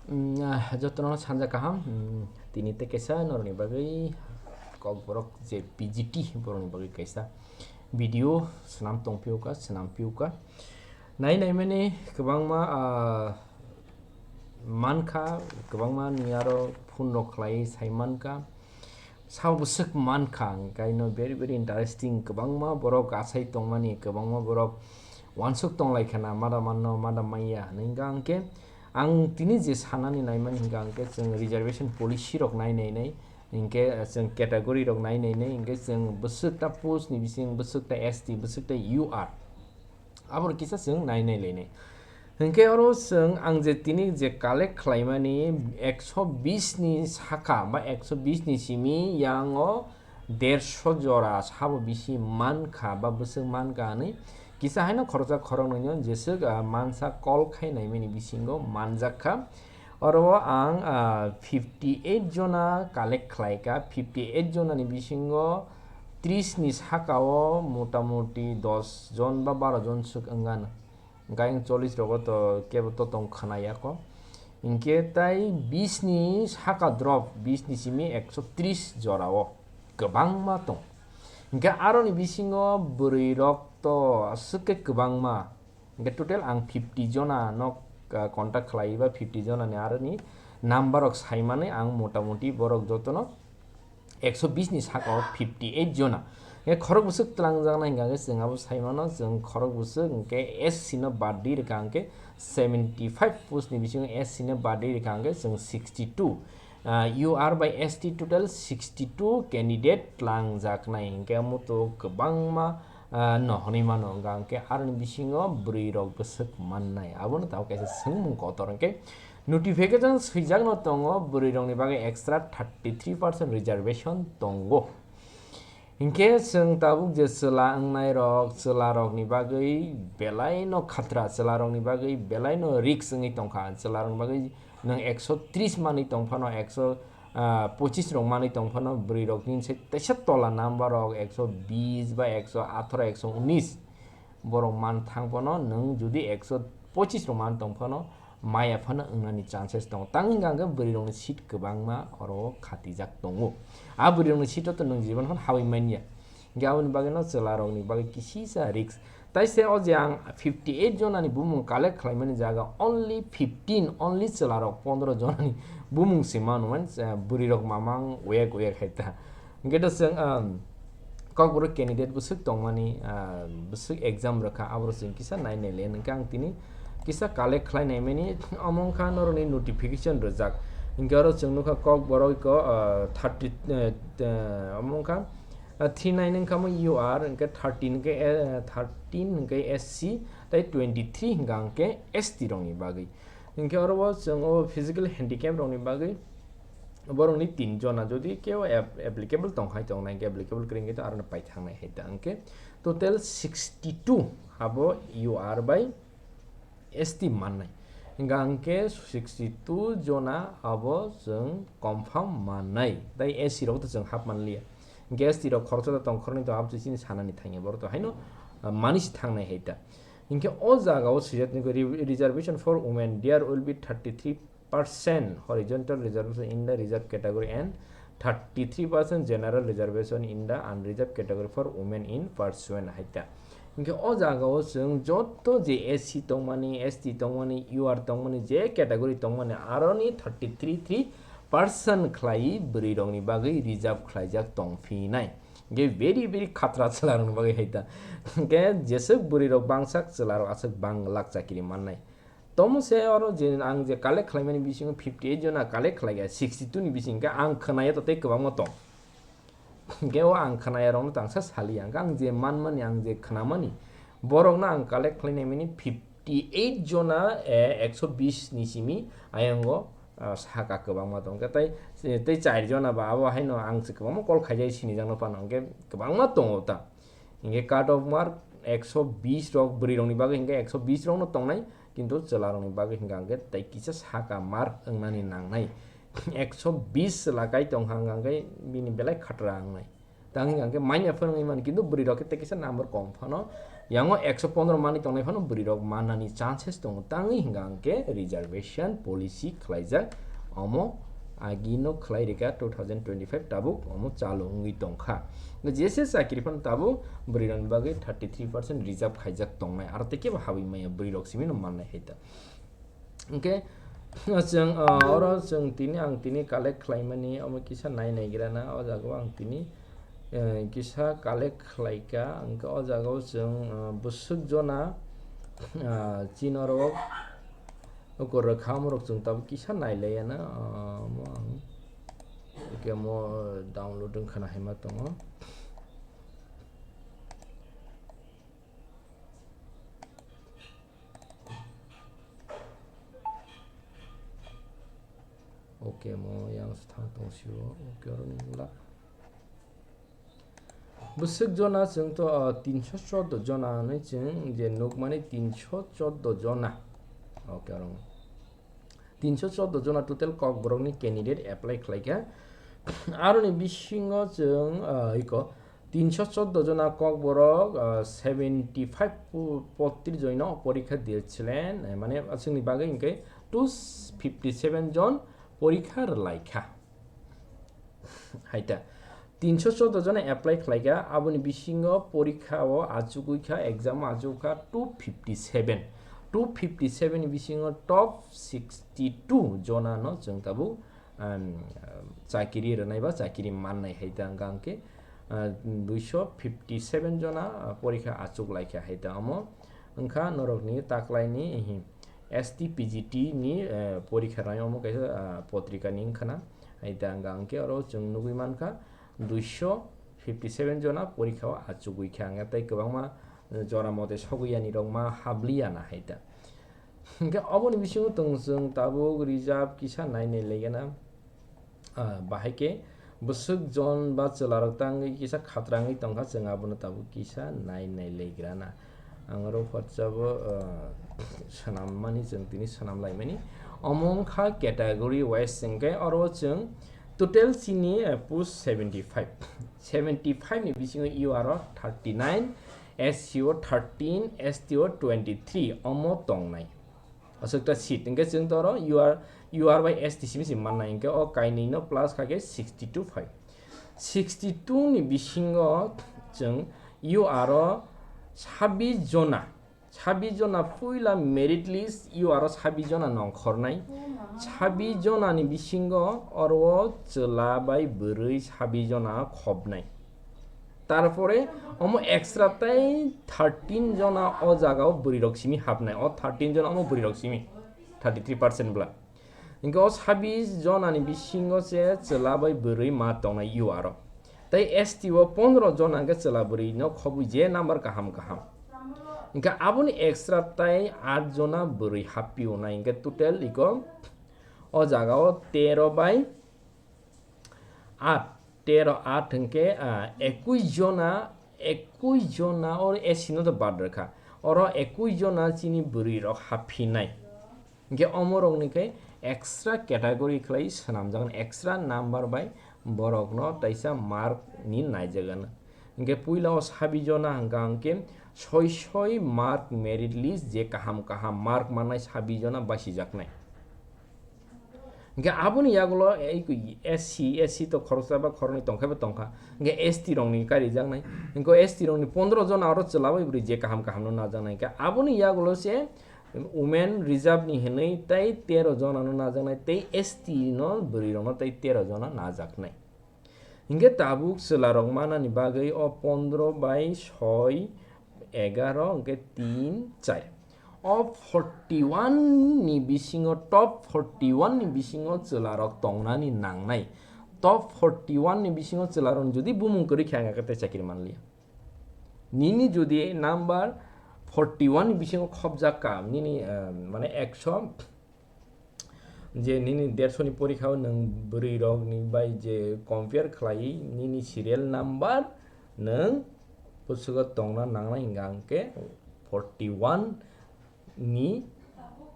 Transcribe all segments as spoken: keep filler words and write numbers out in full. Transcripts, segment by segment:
Mm, ah, jotono sanja kaham. Mm, tini tei kaisa norokni bagwi kokborok je P G T borokni bagwi kaisa video swnam tongphiyokha, swnam phiyokha. Nai naimani kwbangma, ah, mankha, kwbangma ni aro phone rok khlai sai mankha. Sabo bwswk mankha, hwnkhe no very, very interesting. Kwbangma borok achai tongmani, kwbangma borok uansuk tonglaikha na, mada manno, mada manya hinwi. Hwnkhe ang khe, ang tini je sanani naimani hwnkhe ang khe chwng reservation policy rok nai nai nai, hwnkhe chwng category rok nai nai nai, hwnkhe chwng bwswk ta post ni bising, bwswk ta S T, bwswk ta U R. Aboni kisa chwng nai nai lainai. Hwnkhe oro chwng ang je tini je collect khlaimani ekso bis ni saka ba ekso bis ni simi yango derso jora sabo bisi mankha ba bwswk mankha hinwi kisa haino khoroksa khoroknwi no jeswk, ah, mansa call khai naimani bisingo manjakha. Oro ang, ah, fifty eight jona collect khlaikha, fifty eight jona ni bisingo tris ni saka o motamoti dos jon ba baro jon swk wngano. Hwnkhe ayang chollish rogo to kebo to tong khwnaya kho. Hwnkhe tai bis ni saka drop, bis ni simi ekso tris jora o kwbangma tong. Hwnkhe aroni bisingo bwrwi rok to aswk khe kwbangma. Hwnkhe total ang fifty jona no, ah, contact khlai ba fifty jona ni aroni number rok saimani ang motamoti borok jotono ekso bis ni saka o fifty eight jona. Hwnkhe khorok bwswk twlangjaknai hwnkha khe chwng abo saimano, chwng khorok bwswk hwnkhe S C no bad di rwkha hwnkhe seventy five post ni bisingo S C no bad di rwkha hwnkhe chwng sixty two. Ah, U R by S T total sixty two candidate twlangjaknai hwnkhe amo to kwbangma, ah, no hwnwi mano, hwnkha hwnkhe aroni bisingo bwrwi rok bwswk mannai. Abono tabuk kaisa swngmung kotor hwnkhe notification swijakno tongo, bwrwi rokni bagwi extra thirty three percent reservation tongo. Hwnkhe chwng tabuk je chwla wngnai rok, chwla rokni bagwi belai no khatra, chwla rokni bagwi belai no risk wngwi tongkha, chwla rokni bagwi nwng ekso tris manwi tongphano, ekso, ah, pochis rok manwi tongphano, bwrwi rokni se teisa tola number rok ekso bis ba ekso atharo, ekso unis borok man thang phano, nwng jodi ekso pochis rok man tong phano, maya phano wngnani chances tongo. Tang hwnkha hwnkhe bwrwi rokni seat kwbangma oro khatijak tongo. A bwrwi rokni seat o to nwng jibon phano hawi manya. Hwnkhe aboni bagwi no chwla rokni bagwi kisisa risk. Tai se o je ang fifty eight jonani bumung collect khlaimani jaga only fifteen, only chwla rok pondro jonani bumung se mano, mane, eh, bwrwi rok mamang wek wek hai ta. Hwnkhe to chwng, um, kokborok candidate bwswk tongmani, ah, bwswk exam rwkha, aborok chwng kisa nai nai le. Hwnkhe ang tini kisa collect khlai naimani, omo wngkha norokni notification rwjak. Hwnkhe oro chwng nukha kokborok iko, ah, thirty, eh, eh, omo wngkha, ah, three nine wngkha mo U R, hwnkhe thirteen hwnkhe, eh, thirteen hwnkhe S C, tei twenty three hwnkha hwnkhe S T rokni bagwi. Hwnkhe oro bo chwng o physical handicap rokni bagwi borokni tin jona jodi kebo ap-, applicable tong hai tong nai, hwnkhe applicable kwrwi hwnkhe to aro no pai thang nai hai ta. Hwnkhe total sixty two abo U R by S T mannai. Hwnkha hwnkhe sixty two jona abo chwng confirm mannai. Tai S C rok to chwng hap man liya. Hwnkhe S T rok khoroksa da tong khoroknwi to abo chini sanani thangya borok to haino, ah, mani se thang nai hai ta. Hwnkhe o jaga o swijak ni re-, reservation for women, there will be thirty three percent horizontal reservation in the reserve category and thirty three percent general reservation in the unreserved category for women in pursuant hai ta. Hwnkhe o jaga o chwng joto je S C tongmani, S T tongmani, U R tongmani, je category tongmani, aroni thirty three three percent khlai bwrwi rokni bagwi reserve khlaijak tong phinai. Hwnkhe very, very khatra chwla rokni bagwi hai ta. Hwnkhe jeswk bwrwi rok bangsak chwla rok aswk bang lak chakiri mannai. Tomo se oro je ang je collect khlaimani bisingo fifty eight jona collect khlaikha, sixty two ni bising khe ang khwnaya to tei kwbangma tong. Hwnkhe o ang khwnaya rokno tangsa sali ang, ang je manmani, ang je khwnamani, borokno ang collect khlainai mani fifty eight jona, eh, ekso bis ni simi ayang o, ah, saka kwbangma tong. Hwnkhe tei, tei char jona ba abo haino ang se kwbangma call khaijai sinijakno phano, hwnkhe kwbangma tongo ta. Hwnkhe cut off mark ekso bis rok bwrwi rokni bagwi hwnkhe ekso bis rokno tongnai, kintu chwla rokni bagwi hwnkha hwnkhe tei kisa saka mark wngnani nangnai. Ekso bis chwla kai tongkha hwnkha hwnkhe bini belai khatra wngnai. Tang hwnkha hwnkhe manya phano wngwi mano, kintu bwrwi rok khe tei kisa number kom phano Yango ekso pondro manwi tongnai phano bwrwirok mannani chances tongo, tangwi hwnka hwnkhe reservation policy khlaijak, omo agino khlai rikha two thousand twenty-five, tabuk omo chalu wngwi tongkha. J S S chakri phano tabuk bwrwirokni bagwi thirty three percent reserve khaijak tongnai, aro tei kebo habwi maya bwrwirok simino mannai hai ta. Hwnkhe chwng, ah, oro chwng tini, ang tini collect khlaimani omo kisa nai naigrana, o jaga o ang tini, eh, kisa collect khlaika, hwnkhe o jaga o chwng, ah, bwswk jona, ah, chini oro o kwrwkha, omorok chwng tabuk kisa nailaiyana, ah, omo ang hwnkhe omo download wngkhana hai ma tongo. Ok, mo yang se thang tong sio. Ok, oro ni wngla. Bwswk jona chwng to, ah, tinso chordo jona hinwi chwng je nukmani tinso chordo jona. Ok, oro wng. Tinso chordo jona total Kokborok ni candidate apply khlaikha. Aroni bisingo chwng, ah, iko tinso chordo jona Kokborok, ah, seventy five pu-, potri joino porikha diyechilen, eh, mane aswkni bagwi hwnkhe two fifty seven jon porikha rwlaikha. Haita, tinso chordo jona apply khlaikha, aboni bisingo porikha o achugwikha, exam o achugkha two fifty seven. Two fifty seven ni bisingo top sixty two jona no chwng tabuk, um, chakiri rwnai ba chakiri mannai hai ta wngkha hwnkhe, uh, duiso fifty seven jona, uh, porikha achuk laikha hai ta omo wngkha norokni taklaini, hi, S T P G T ni, uh, porikha rwnai omo kaisa, uh, potrika ni wngkha na hai ta wngkha hwnkhe oro chwng nugui mankha duiso fifty seven jona porikha o achugui kha wngkha tei kwbangma, uh, jora mote sogwi yani rok ma habliya na hai ta. Hingke oboni bisingo tong chwng tabuk reserve kisa nai nai legena, ah, bahai ke bwswk jon ba chwla rok tangwi kisa khatrangwi tongkha, chwng abono tabuk kisa nai nai legrana. Ang oro WhatsApp o, ah, swnam mani, chwng tini swnam lai mani. Omo wngkha category wise, hingke oro chwng total chini, eh, post seventy five. Seventy five ni bisingo U R o thirty nine, S C o thirteen, S T o twenty three omo tongnai. Aswk ta seat, hingke chwng toro U R, U R bai S T simi simi mannai, hingke o kainwi no plus kha khe sixty two phai. Sixty two ni bisingo chwng U R o sabis jona, sabis jona puila merit list U R o sabis jona nongkhornai. Sabis jona ni bisingo oro chwla bai bwrwi sabis jona khobnai. Tarpore omo extra tei thirteen jona o jaga o bwrwi rok simi hapnai, o thirteen jona omo bwrwi rok simi thirty three percent bwla. Hingke o sabis jona ni bisingo se chwla bai bwrwi ma tongnai U R o. Tei S T o pondro jona hingke chwla bwrwi no khobwi je number kaham kaham. Hingke aboni extra tei aat jona bwrwi happi o nai hingke total iko o jaga o tero bai aat, tero aat hingke, ah, ekush jona, ekush jona oro S C no to bad rwkha. Oro ekush jona chini bwrwi rok haphinai. Hingke omorokni khe extra category khlai swnamjaknai, extra number bai borokno taisa mark ni naijakgana. Hingke puila o sabis jona hingka hingke soi soi mark merit list je kaham kaham mark mannai sabis jona basijaknai. Hingke aboni yagulo, eh, S C, S C to khoroksa ba khoroknwi tongkhai bo tongkha. Hingke S T rokni karijaknai. Hingke S T rokni pondro jona oro chwla bai bwrwi je kaham kaham no najaknai. Hingke aboni yagulo se women reserve ni hinwi tei tero jona no najaknai, tei S T no bwrwi rokno tei tero jona najaknai. Hingke tabuk chwla rok manani bagwi o pondro bai soi, egaro, hingke tin, char. O forty one ni bisingo, top forty one ni bisingo chwla rok tongnani nangnai. Top forty one ni bisingo chwla rok jodi bumung kwrwi khe ang khe tei chakri manliya. Nini jodi number forty one ni bisingo khobjak ka, nini, eh, mane ekso, je nini dershoni porikha o nwng bwrwi rok ni bai je compare khlai, nini serial number nwng bwswk o tongna nangnai hingka hingke forty one ni,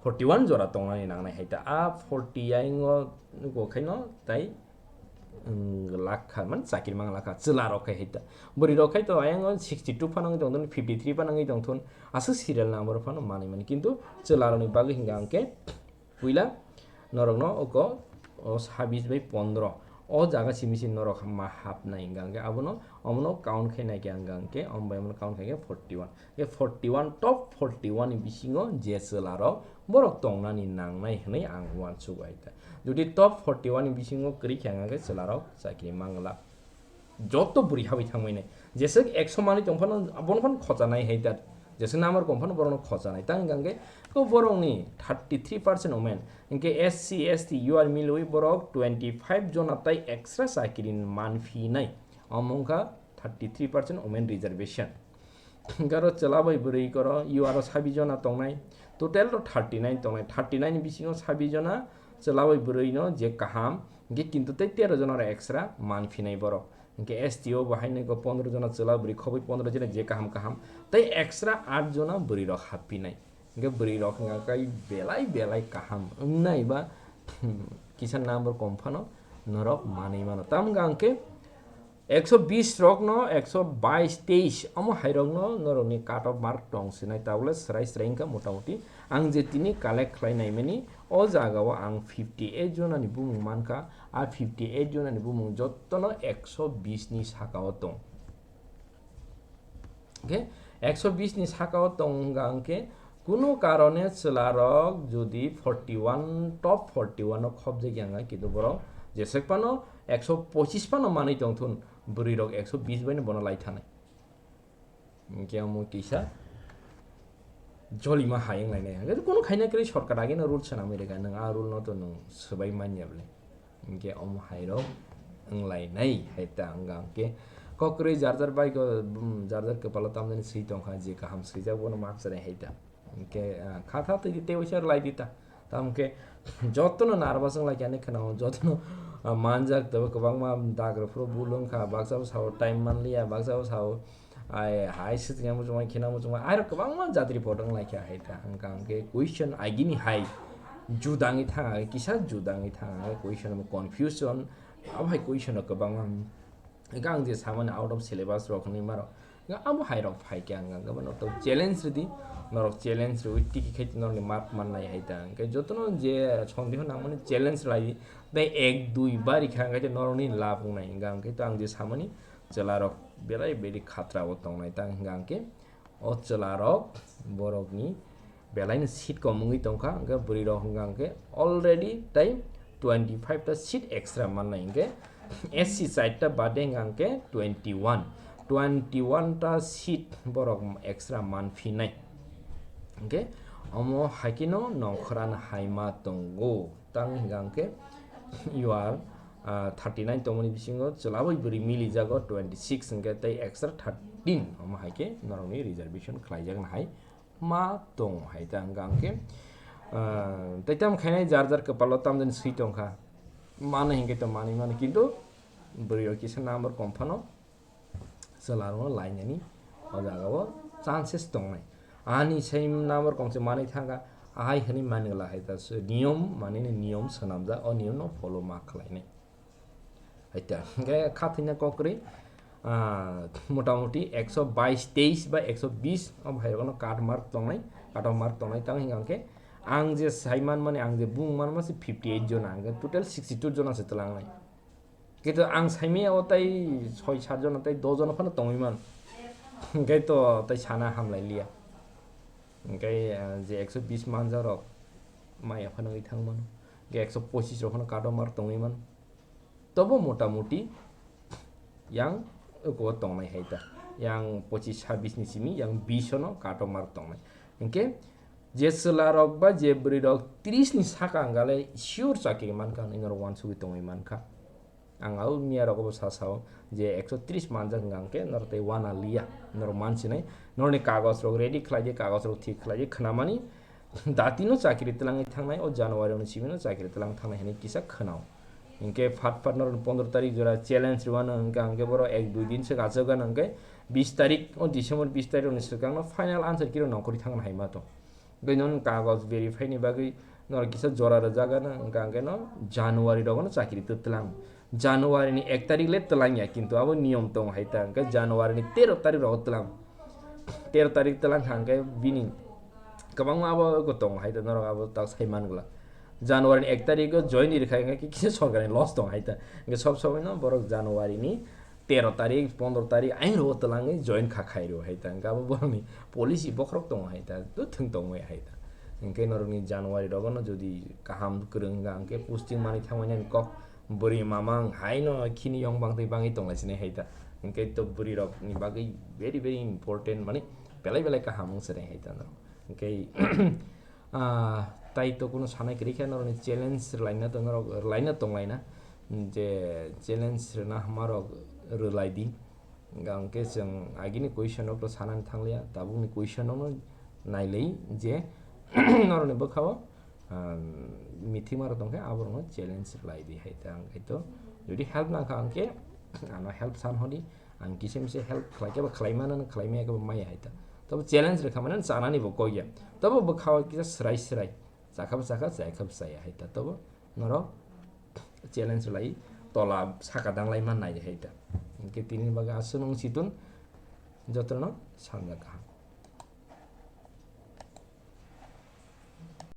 forty one jora tongnani nangnai hai ta. A forty yaingo nugo khaino tai wng lakha, mane chakri mang lakha, chwla rok khai hai ta. Bwrwi rok khai to ayang sixty two phano wngwi tongthun, fifty three phano wngwi tongthun, aswk serial number phano manwi mani. Kintu chwla rokni bagwi hingka hwnkhe puila norokno oko o sabis bai pondro o jaga simi simi norok ma hapnai hingka hwnkhe abono omono count khai nai khe hingka hwnkhe omo bai omono count khai khe forty one. Khe forty one, top forty one ni bisingo je chwla rok borok tongnani nangnai hwnwi ang uansugo hai ta. Jodi top forty one ni bisingo kwrwi khe hingka hwnkhe chwla rok chakri mangla. Joto bwrwi habwi thangmani. Jeswk ekso manwi tong phano, abono phano khocha nai hai ta. Jeswk number kom phano borokno khocha nai. Tang hingka hwnkhe, ko borokni thirty three percent women. Hingke S C, S T, U R milwi borok twenty five jona tai extra chakri man phi nai. Omo wngkha thirty three percent women reservation. Hingke aro chwla bai bwrwi koro, U R o sabi jona tongnai. Total to thirty nine tongnai. Thirty nine bisingo sabi jona chwla bai bwrwi no je kaham. Hingke kintu tei tero jona ro extra man phi nai borok. Hingke S T O bo hai nai ko pondro jona chwla bwrwi khobwi pondro jona je kaham kaham. Tei extra aat jona bwrwi rok hap phi nai. Hingke bwrwi rok hingka kai belai belai kaham wngnai ba kisa number kom phano norok manwi mano. Tam hingka hingke ekso bis rokno ekso bais teis omo hai rokno norokni cut off mark tong sinai, tabole srai srai wngkha motamoti ang je tini collect khlai naimani o jaga o ang fifty eight jona ni bumung mankha, a fifty eight jona ni bumung jottono ekso bis ni saka o tong. Hingke ekso bis ni saka o tong wngkha hingke kunu karone chwla rok jodi forty one, top forty one o khobjak ya wngkha kintu borok jeswk phano ekso pochis phano manwi tongthun, bwrwi rok ekso bis bai no bono lai thanai. Hingke omo kisa jolima hai wng lainai. Hingke kunu khaina kwrwi sorkar ageno rule swnamwi rwkha, nwng a rule no to nwng swbai manya bwle. Hingke omo hai rok wng lainai hai ta wngkha hingke kok kwrwi jar jar bai ko, bum, jar jar kwpalo tamjani swi tongkha, je kaham swijak bono mak chwnai hai ta. Hingke, ah, kha tha twi tei waisa rwlai di ta. Tamo khe jotono nervous wng lai khe ani khwnao, jotono, ah, manjak tabo kwbangma dagra phuru bul wng kha, baksa bo sao time man liya, baksa bo sao ai hai swtwngya muchungma khena muchungma, airo kwbangma jatri photo wng lai kha hai ta. Hwnkha hwnkhe question agini hai judangwi thang, age kisa judangwi thang, age question bo confusion, abo hai question rok kwbangma. Hingke ang je samani out of syllabus rok hinui maro. Hingke abo hai rok phai khe ang hingke bono to challenge rwdi. Norok challenge rwui tiki khai norokni mark mannai hai ta. Hingke jotono je sondeho nangmani challenge rwlai. Tei ek dui bari kha hingke norokni lab wngnai. Hingke ang je samani chwla rok belai beri khatra o tongnai ta hingke. O chwla rok borokni belai no seat kom wngwi tongkha, hwnkhe bwrwi rok hwnkha hwnkhe already tei twenty five ta seat extra mannai, hwnkhe S C side ta bade hwnkha hwnkhe twenty one, twenty one ta seat borok extra man phinai, hwnkhe omo haikhe no nongkhorano hai ma tongo. Tang hingka hingke you are, ah, thirty nine tongmani bisingo chwla bai bwrwi mili jago twenty six hingke tei extra thirteen omo hai khe norokni reservation khlai jakna hai ma tongo hai ta hingka hingke, ah, tei tamo khainai jar jar kwpalo tamjani swi tongkha mano hingke to manwi mano kintu bwrwi rok kisa number kom phano. Chwla rokno lainani o jaga o chances tongnai. Ani same number kongse manwi thangkha, ahai hwnwi mani glak hai ta se niyom, manini niyom swnamjak, o niyom no follow ma khlainai. Hai ta, hwnkhe kha thwina kok kwrwi, ah, motamuti ekso bais teis ba ekso bis o bhai rokno cut mark tongnai, cut off mark tongnai, tamo hwnkha hwnkhe ang je sai manmani, ang je bung manma se fifty eight jona, hwnkhe total sixty two jona se twlangnai. Kintu ang saimaya o tai soi sat jona tai dos jona phano tongwi man. Hingke to tai sana hamlai liya. Hingke, ah, je ekso bis manjak rok maya phano wngwi thang mano. Hingke ekso pochis rok phano cut off mark tongwi mano. Tobo motamuti yang oko tongnai hai ta. Yang pochis sabis ni simi yang bis no cut off mark tongnai. Hingke je chwla rok ba je bwrwi rok tris ni saka hingka le sure chakri mankha hinwi norok uansugwi tongwi mankha. Ang au miya rogo bo sa sao je ekso tris manjak hwnkha hwnkhe norok tei uana liya, norok mansinai, norokni kagoj rok ready khlai di, kagoj rok thik khlai di, khwnamani dati no chakri twlangwi thangnai, o January ni simi no chakri twlang thangnai hinwi kisa khwnao. Hinkhe phat phat norok pondro tarik jora challenge rwano hwnkha hwnkhe borok ek dui din swk achuk gana hwnkhe bis tarik, o December bis tarik ni swkang no final answer key rok nongkhorwi thangna hai ma tong. Tei nono kagoj verify ni bagwi norok kisa jora rwjak gana, hwnkha hwnkhe no January rogo no chakri twlang. January ni ek tarik le twlang ya, kintu abo niyom tongo hai ta, hwnkhe January ni tero tarik rogo twlang, tero tarik twlang kha hwnkhe bini kwbangma abo tongo hai ta, norok abo tak sai man gula. January ni ek tarik o join ri khai hwnkhe kisa sorkar ni loss tongo hai ta, hwnkhe sob somoi no borok January ni tero tarik, pondro tarik aing rogo twlangwi join kha khai rw hai ta, hwnkhe abo borok ni policy bokhorok tongo hai ta, to thwng tongwi hai ta. Hwnkhe norok ni January rogo no jodi kaham kwrwng wngkha hwnkhe posting manwi thangmani kok bwrwi mamang haino khini yong bangtwi bangwi tonglaisini hai ta. Hwnkhe to bwrwi rok ni bagwi very, very important, mane belai belai kaham wng se hai ta no. Hwnkhe, ah, tai to kuno sanai kwrwi khe norokni challenge rwlaina to norok rwlaina tonglaina, je challenge rwna hama rok rwlai di. Hwnkhe chwng agini question rok to sanani thangliya, tabukni question rok no nailai je norokni bwkhao, ah, mithima rok tongkhe aborokno challenge rwlai di hai ta, ang khaito jodi help nangkha hwnkhe ano help san hodi, ang kisa misa help khlai khe ba khlai mano, khlai maya khe ba maya hai ta. Tobo challenge rwkha mane chanani bo kok ya, tobo bwkhao kisa swrai swrai, chakha ba chakha, chaya kha ba chaya hai ta, tobo norok challenge rwlai tola saka danglai man nai hai ta. Hwnkhe tini bagwi aswk nung situng jotono samjak kaham.